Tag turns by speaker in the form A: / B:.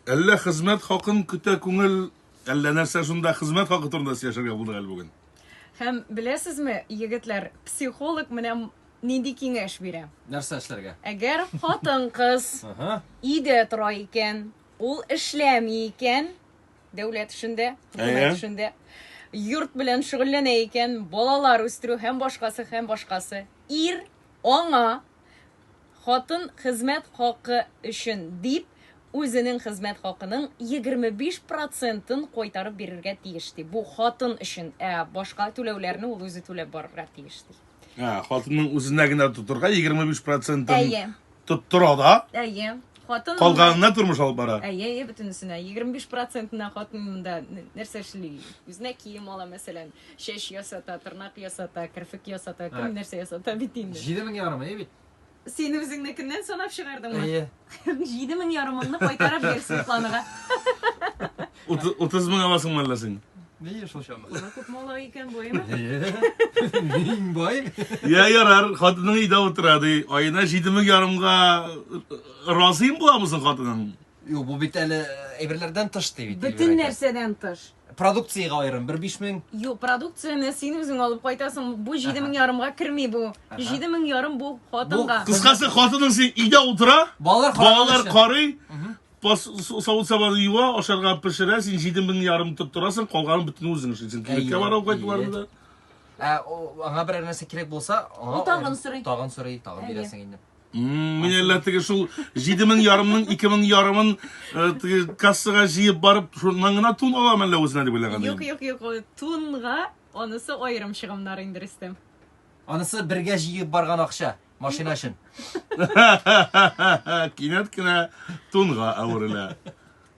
A: Әллә хезмәт хакын көтә күңел, әллә нәрсә шунда хезмәт хакы турында сөйләшергә булдык әле бүген.
B: Һәм беләсезме, егетләр, психолог менә нинди киңәш бирә.
C: Нәрсә эшләргә?
B: Әгәр хатын-кыз өйдә тора икән, ул эшләми икән, дәүләт эшендә, хөкүмәт эшендә, йорт белән шөгыльләнә икән, балалар үстерү һәм башкасы, һәм башкасы, ир аңа Хатын хезмәт хакы өчен дип, үзенең хезмәт хакының 25 процентын кайтарып бирергә тиеш, ди. Бу хатын өчен, ә башка түләүләрне ул үзе түләп барырга тиеш, ди.
A: Ә, хатынның үзенә генә тотырга 25 процентын Әйе. тоттыра да.
B: Әйе.
A: Хатын Калганына тормыш алып бара.
B: Әйе, әйе, бөтенесенә. 25 процентына хатын монда нәрсә эшли? Үзенә кием ала, мәсәлән, чәч ясата, тырнак ясата, керфек ясата, кем нәрсә ясата бит инде.
C: 7000 ярым, әйе бит?
B: Син үзеңнекеннән санап чыгардың Әйе. 7000 ярымыңны кайтарып бир Светланага.
A: 30 мең аласыңмы әллә син?
C: Нигә шул чама?
B: Ана күп мал икән баймы?
C: Әйе. Мин бай.
A: Я ярар, хатының өйдә утыра ди. Аена 7000 ярымга разый буламы соң хатының?
C: Юк, бу бит әле әйберләрдән тыш ди бит.
B: Бөтен нәрсәдән тыш.
C: Продукциягә аерым бер 5000.
B: Юк, продукцияне син үзең алып кайтасың. Бу 7000 ярымга керми бу. 7000 ярым бу хатынга.
A: Кыскасы, хатының син өйдә утыра,
C: Балалар
A: балалар карый, савыт-сабаны юа, ашарга пешерә, син 7000 ярым тоттырасың, калганын бөтен үзең эшлисең. Кибеткә барып кайтуларны да.
C: Ә аңа берәр нәрсә кирәк булса,
B: аңа тагын сорый.
C: Тагын сорый, тагын бирәсең инде.
A: Мин әллә теге шул 7000 ярымның 2000 ярымын теге кассага җыеп барып, шуннан гына тун алам әллә үзенә дип уйлаган
B: идем. Юк, юк, юк, тунга анысы аерым чыгымнар инде, Рөстәм.
C: Анысы бергә җыеп барган акча, машина өчен.
A: Кинәт кенә тунга әверелә.